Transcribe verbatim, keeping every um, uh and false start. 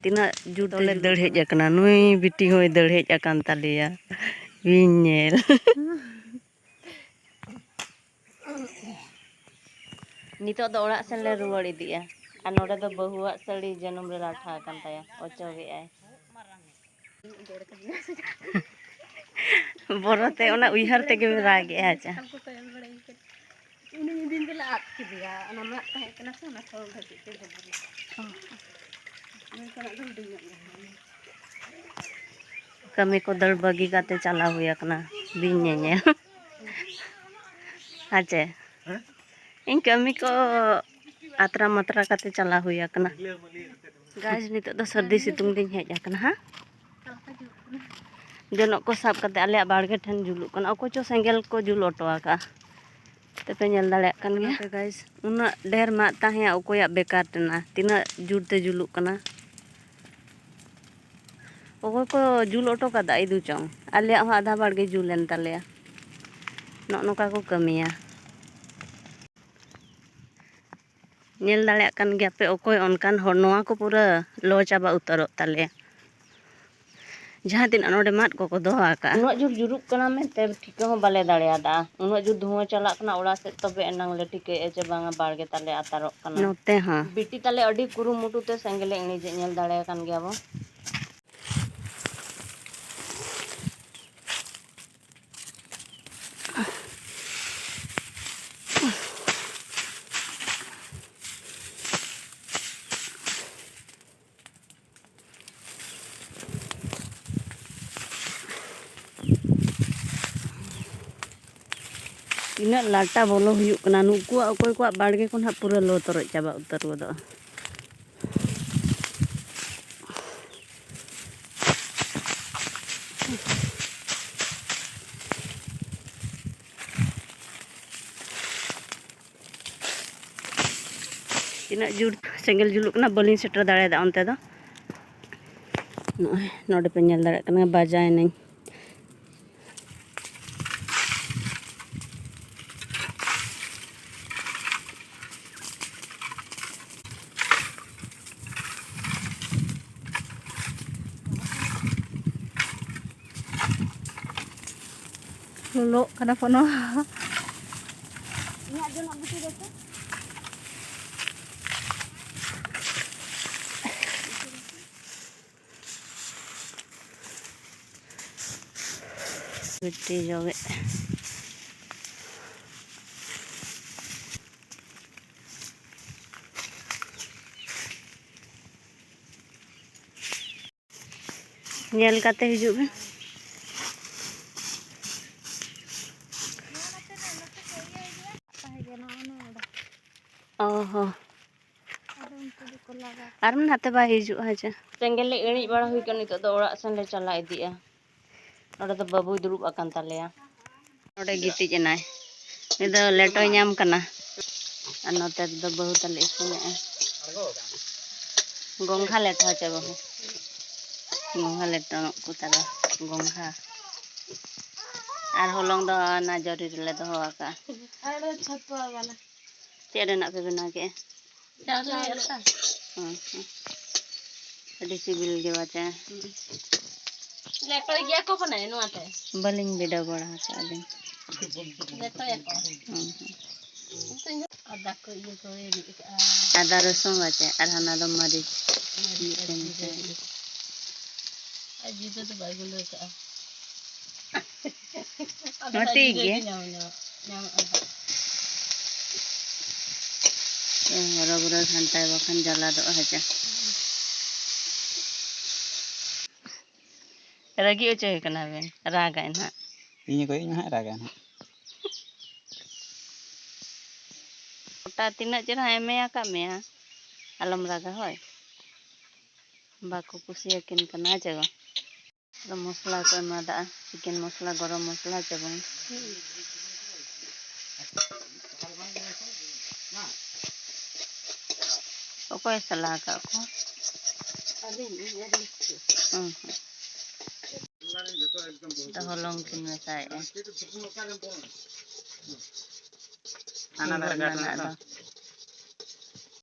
ᱛᱤᱱᱟᱹᱜ ᱡᱩᱛ ᱞᱮ ᱫᱟᱹᱲ ᱦᱮᱡ ᱟᱠᱟᱱᱟ, ᱱᱩᱭ ᱵᱤᱴᱤ ᱦᱚᱸᱭ ᱫᱟᱹᱲ ᱦᱮᱡ ᱟᱠᱟᱱ ᱛᱟᱞᱮᱭᱟ᱾ ᱵᱤᱧ ᱧᱮᱞ᱾ ᱱᱤᱛᱚᱜ ᱫᱚ ᱚᱲᱟᱜ ᱥᱮᱱ ᱞᱮ ᱨᱩᱣᱟᱹᱲ ᱤᱫᱤᱜᱼᱟ᱾ ᱟᱨ ᱱᱚᱰᱮ ᱫᱚ ᱵᱟᱹᱦᱩᱣᱟᱜ ᱥᱟᱹᱲᱤ ᱡᱟᱹᱱᱩᱢ ᱨᱮ ᱞᱟᱴᱷᱟ ᱟᱠᱟᱱ ᱛᱟᱭᱟ, ᱚᱪᱚᱜᱮᱜᱼᱟᱭ᱾ ᱵᱚᱨᱚ ᱛᱮ ᱚᱱᱟ ᱩᱭᱦᱟᱹᱨ ᱛᱮᱜᱮᱢ ᱨᱟᱜᱮᱜᱼᱟ, ᱟᱪᱪᱷᱟ᱾ ᱩᱱᱤ ᱢᱤᱫ ᱫᱤᱱ ᱫᱚᱞᱮ ᱟᱫ ᱠᱮᱫᱮᱭᱟ, ᱚᱱᱟ ᱢᱟᱫ ᱛᱟᱦᱮᱸ ᱠᱟᱱᱟ ᱥᱮ, ᱚᱱᱟ ᱥᱚᱨ ᱫᱷᱟᱹᱵᱤᱡ ᱛᱮ ᱰᱩᱵᱩᱡ ᱮᱱᱟ᱾ ᱩᱱᱤ ᱠᱷᱚᱱᱟᱜ ᱫᱚ ᱦᱩᱰᱤᱧ ᱧᱚᱜ ᱜᱮᱭᱟ᱾ ᱠᱟᱹᱢᱤ ᱠᱚ ᱫᱟᱹᱲ ᱵᱟᱹᱜᱤ ᱠᱟᱛᱮ ᱪᱟᱞᱟᱣ ᱦᱩᱭ ᱟᱠᱟᱱᱟ ᱵᱤᱧ ᱧᱮᱧᱮᱞ᱾ ᱟᱪᱪᱷᱟ, ᱤᱧ ᱠᱟᱹᱢᱤ ᱠᱚ ᱟᱛᱨᱟ ᱢᱟᱛᱨᱟ ᱠᱟᱛᱮ ᱪᱟᱞᱟᱣ ᱦᱩᱭ ᱟᱠᱟᱱᱟ᱾ ᱜᱟᱭᱥ, ᱱᱤᱛᱚᱜ ᱫᱚ ᱥᱟᱹᱨᱫᱤ ᱥᱤᱛᱩᱝ ᱫᱤᱱ ᱦᱮᱡ ᱟᱠᱟᱱᱟ ᱦᱟᱸᱜ᱾ ᱡᱚᱱᱚᱜ ᱠᱚ ᱥᱟᱵ ᱠᱟᱛᱮ ᱟᱞᱮᱭᱟᱜ ᱵᱟᱲᱜᱮ ᱴᱷᱮᱱ ᱡᱩᱞᱩᱜ ᱠᱟᱱᱟ᱾ ᱚᱠᱚᱭ ᱪᱚ ᱥᱮᱸᱜᱮᱞ ᱠᱚ ᱡᱩᱞ ᱚᱴᱚ ᱟᱠᱟᱜᱼᱟ᱾ ᱛᱮᱯᱮ ᱧᱮᱞ ᱫᱟᱲᱮᱭᱟᱜ ᱠᱟᱱ ᱜᱮᱭᱟ᱾ ᱱᱚᱛᱮ ᱜᱟᱭᱥ, ᱩᱱᱟᱹᱜ ᱰᱷᱮᱨ ᱢᱟᱫ ᱛᱟᱦᱮᱸ ᱚᱠᱚᱭᱟᱜ ᱵᱮᱠᱟᱨ ᱨᱮᱱᱟ, ᱛᱤᱱᱟᱹᱜ ᱡᱳᱨ ᱛᱮ ᱡᱩᱞᱩᱜ ᱠᱟᱱᱟ᱾ ᱚᱠᱚᱭ ᱠᱚ ᱡᱩᱞ ᱚᱴᱚ ᱠᱟᱫᱟ ᱤᱫᱩ ᱪᱚᱝ, ᱟᱞᱮᱭᱟᱜ ᱦᱚᱸ ᱟᱫᱷᱟ ᱵᱟᱲᱜᱮ ᱡᱩᱞ ᱮᱱ ᱛᱟᱞᱮᱭᱟ᱾ ᱱᱚᱜᱼᱚ ᱱᱚᱝᱠᱟ ᱠᱚ ᱠᱟᱹᱢᱤᱭᱟ᱾ ᱧᱮᱞ ᱫᱟᱲᱮᱭᱟᱜ ᱠᱟᱱ ᱜᱮᱭᱟ ᱯᱮ ᱚᱠᱚᱭ ᱚᱱᱠᱟᱱ ᱦᱚᱲ, ᱱᱚᱣᱟ ᱠᱚ ᱯᱩᱨᱟᱹ ᱞᱚ ᱪᱟᱵᱟ ᱩᱛᱟᱹᱨᱚᱜ ᱛᱟᱞᱮᱭᱟ᱾ ᱡᱟᱦᱟᱸ ᱛᱤᱱᱟᱹᱜ ᱱᱚᱰᱮ ᱢᱟᱫ ᱠᱚᱠᱚ ᱫᱚᱦᱚ ᱟᱠᱟᱫᱼᱟ᱾ ᱩᱱᱟᱹᱜ ᱡᱳᱨ ᱡᱩᱨᱩᱜ ᱠᱟᱱᱟ ᱢᱮᱱᱛᱮ ᱴᱷᱤᱠᱟᱹ ᱦᱚᱸ ᱵᱟᱞᱮ ᱫᱟᱲᱮᱭᱟᱫᱟ᱾ ᱩᱱᱟᱹᱜ ᱡᱳᱨ ᱫᱷᱩᱣᱟᱹ ᱪᱟᱞᱟᱜ ᱠᱟᱱᱟ ᱚᱲᱟᱜ ᱥᱮᱫ, ᱛᱚᱵᱮ ᱮᱱᱟᱝ ᱞᱮ ᱴᱷᱤᱠᱟᱹᱭᱮᱫᱼᱟ ᱡᱮ ᱵᱟᱝᱟ ᱵᱟᱲᱜᱮ ᱛᱟᱞᱮ ᱟᱛᱟᱨᱚᱜ ᱠᱟᱱᱟ᱾ ᱱᱚᱛᱮ ᱦᱚᱸ᱾ ᱵᱤᱴᱤ ᱛᱟᱞᱮ ᱟᱹᱰᱤ ᱠᱩᱨᱩᱢᱩᱴᱩ ᱛᱮ ᱥᱮᱸᱜᱮᱞᱮ ᱤᱬᱤᱡᱮᱫ ᱧᱮᱞ ᱫᱟᱲᱮᱭᱟᱠᱟᱱ ᱜᱮᱭᱟ ᱵᱚᱱ᱾ ᱛᱤᱱᱟᱹᱜ ᱞᱟᱴᱟ ᱵᱚᱞᱚ ᱦᱩᱭᱩᱜ ᱠᱟᱱᱟ, ᱱᱩᱠᱩᱣᱟᱜ ᱚᱠᱚᱭ ᱠᱚᱣᱟᱜ ᱵᱟᱲᱜᱮ ᱠᱚ ᱱᱟᱦᱟᱜ ᱯᱩᱨᱟᱹ ᱞᱚ ᱛᱚᱨᱚᱡ ᱪᱟᱵᱟ ᱩᱛᱟᱹᱨ ᱜᱚᱫᱚᱜᱼᱟ᱾ ᱛᱤᱱᱟᱹᱜ ᱡᱳᱨ ᱥᱮᱸᱜᱮᱞ ᱡᱩᱞᱩᱜ ᱠᱟᱱᱟ, ᱵᱟᱹᱞᱤᱧ ᱥᱮᱴᱮᱨ ᱫᱟᱲᱮᱭᱟᱫᱟ ᱚᱱᱛᱮ ᱫᱚ᱾ ᱱᱚᱜᱼᱚᱭ ᱱᱚᱰᱮ ᱯᱮ ᱧᱮᱞ ᱫᱟᱲᱮᱭᱟᱜ ᱠᱟᱱᱟ, ᱵᱟᱡᱟᱭᱮᱱᱟᱹᱧ᱾ ᱞᱚᱜ ᱠᱟᱱᱟ ᱯᱷᱳᱱ ᱦᱚᱸ᱾ ᱤᱧᱟᱹᱜ ᱡᱚᱱᱚᱜ ᱵᱩᱴᱤ ᱫᱚ ᱪᱮᱫ? ᱵᱤᱴᱤ ᱡᱚᱜᱮᱫ᱾ ᱧᱮᱞ ᱠᱟᱛᱮ ᱦᱤᱡᱩᱜ ᱵᱮᱱ᱾ ᱚ ᱦᱚᱸ᱾ ᱟᱨ ᱱᱟᱛᱮ ᱵᱟᱭ ᱦᱤᱡᱩᱜᱼᱟ ᱡᱮ᱾ ᱥᱮᱸᱜᱮᱞ ᱞᱮ ᱤᱬᱤᱡ ᱵᱟᱲᱟ ᱦᱩᱭ ᱠᱟᱱᱟ, ᱱᱤᱛᱚᱜ ᱫᱚ ᱚᱲᱟᱜ ᱥᱮᱱ ᱞᱮ ᱪᱟᱞᱟᱣ ᱤᱫᱤᱜᱼᱟ᱾ ᱱᱚᱰᱮ ᱫᱚ ᱵᱟᱹᱵᱩᱭ ᱫᱩᱲᱩᱵ ᱟᱠᱟᱱ ᱛᱟᱞᱮᱭᱟ᱾ ᱱᱚᱰᱮ ᱜᱤᱛᱤᱡ ᱮᱱᱟᱭ᱾ ᱩᱱᱤ ᱫᱚ ᱞᱮᱴᱚᱭ ᱧᱟᱢ ᱠᱟᱱᱟ᱾ ᱟᱨ ᱱᱚᱛᱮ ᱨᱮᱫᱚ ᱵᱟᱹᱦᱩ ᱛᱟᱞᱮ ᱤᱥᱤᱱᱮᱜᱼᱟ᱾ ᱜᱚᱝᱜᱷᱟ ᱞᱮᱴᱚ ᱦᱚᱪᱚ ᱵᱟᱹᱦᱩ᱾ ᱜᱚᱝᱜᱷᱟ ᱞᱮᱴᱚ ᱠᱚ ᱛᱟᱞᱮ᱾ ᱜᱚᱝᱜᱷᱟ᱾ ᱟᱨ ᱦᱚᱞᱚᱝ ᱫᱚ ᱚᱱᱟ ᱡᱚᱨᱤ ᱨᱮᱞᱮ ᱫᱚᱦᱚ ᱟᱠᱟᱫᱼᱟ᱾ ᱟᱨ ᱪᱷᱟᱛᱩᱣᱟ ᱵᱟᱞᱟ᱾ ᱪᱮᱫ ᱨᱮᱱᱟᱜ ᱯᱮ ᱵᱮᱱᱟᱣ ᱠᱮᱫᱼᱟ? ᱪᱟᱣᱞᱮ ᱟᱛᱟ᱾ ᱦᱮᱸ, ᱦᱮᱸ᱾ ᱟᱹᱰᱤ ᱥᱤᱵᱤᱞ ᱜᱮ ᱵᱟᱪᱟ᱾ ᱞᱮᱴᱚᱭ ᱜᱮᱭᱟ ᱠᱚ ᱢᱟᱱᱮ ᱱᱚᱣᱟ ᱛᱮ? ᱵᱟᱹᱞᱤᱧ ᱵᱤᱰᱟᱹᱣ ᱵᱟᱲᱟ ᱟᱠᱟᱫᱼᱟ ᱟᱹᱞᱤᱧ᱾ ᱞᱮᱴᱚᱭᱟᱠᱚ᱾ ᱦᱮᱸ, ᱦᱮᱸ᱾ ᱟᱫᱟ ᱠᱚ ᱤᱭᱟᱹ ᱠᱚ ᱨᱤᱫ ᱟᱠᱟᱜᱼᱟ᱾ ᱟᱫᱟ ᱨᱟᱹᱥᱩᱱ ᱵᱟᱪᱟ ᱟᱨ ᱦᱟᱱᱟ ᱫᱚ ᱢᱟᱹᱨᱤᱪ᱾ ᱢᱟᱹᱨᱤᱪ ᱟᱨ ᱢᱤᱫᱴᱮᱱ ᱡᱤᱨᱟᱹ ᱛᱮ᱾ ᱨᱤᱫ ᱟᱠᱟᱜᱼᱟ᱾ ᱟᱨ ᱡᱤᱨᱟᱹ ᱫᱚ ᱵᱟᱭ ᱜᱩᱸᱰᱟᱹ ᱠᱟᱜᱼᱟ᱾ ᱟᱫᱚ ᱦᱚᱸ ᱦᱟᱸᱜ ᱴᱷᱤᱠ ᱡᱩᱫᱟᱹ ᱜᱮᱭᱟ᱾ ᱜᱮ ᱧᱟᱢ, ᱧᱟᱢ, ᱧᱟᱢᱚᱜᱼᱟ ᱦᱟᱸᱜ᱾ ᱦᱚᱨᱚ ᱵᱚᱨᱚ ᱜᱷᱟᱱᱴᱟᱭ ᱵᱟᱠᱷᱟᱱ ᱡᱟᱞᱟᱫᱚᱜᱼᱟ ᱦᱮᱸᱪᱮ᱾ ᱨᱟᱹᱜᱤ ᱚᱪᱚᱭᱮ ᱠᱟᱱᱟ ᱵᱮᱱ, ᱨᱟᱜᱟᱭ ᱱᱟᱦᱟᱜ᱾ ᱤᱧ ᱚᱠᱚᱭ ᱤᱧ ᱦᱟᱸᱜ ᱨᱟᱜᱟ ᱱᱟᱦᱟᱜ᱾ ᱜᱚᱴᱟ ᱛᱤᱱᱟᱹᱜ ᱪᱮᱨᱦᱟ ᱮᱢᱮ ᱟᱠᱟᱫ ᱢᱮᱭᱟ, ᱟᱞᱚᱢ ᱨᱟᱜᱟ ᱦᱳᱭ᱾ ᱵᱟᱠᱚ ᱠᱩᱥᱤᱭᱟᱠᱤᱱ ᱠᱟᱱᱟ ᱦᱮᱸ ᱪᱮ ᱵᱟᱝ? ᱟᱫᱚ ᱢᱚᱥᱞᱟ ᱠᱚ ᱮᱢᱟᱫᱟ, chicken ᱢᱚᱥᱞᱟ, ᱜᱚᱨᱚᱢ ᱢᱚᱥᱞᱟ ᱪᱮ ᱵᱟᱝ? ᱚᱠᱚᱭ ᱥᱟᱞᱟ ᱟᱠᱟᱫ ᱠᱚᱣᱟ? ᱟᱹᱞᱤᱧ, ᱤᱧ ᱟᱹᱞᱤᱧ᱾ ᱦᱩᱸ, ᱦᱩᱸ᱾ ᱫᱚ ᱦᱚᱞᱚᱝ ᱠᱤᱱ ᱢᱮᱥᱟᱭᱮᱫᱼᱟ᱾ ᱦᱟᱱᱟ ᱫᱟᱜ ᱨᱮᱱᱟᱜ ᱫᱚ᱾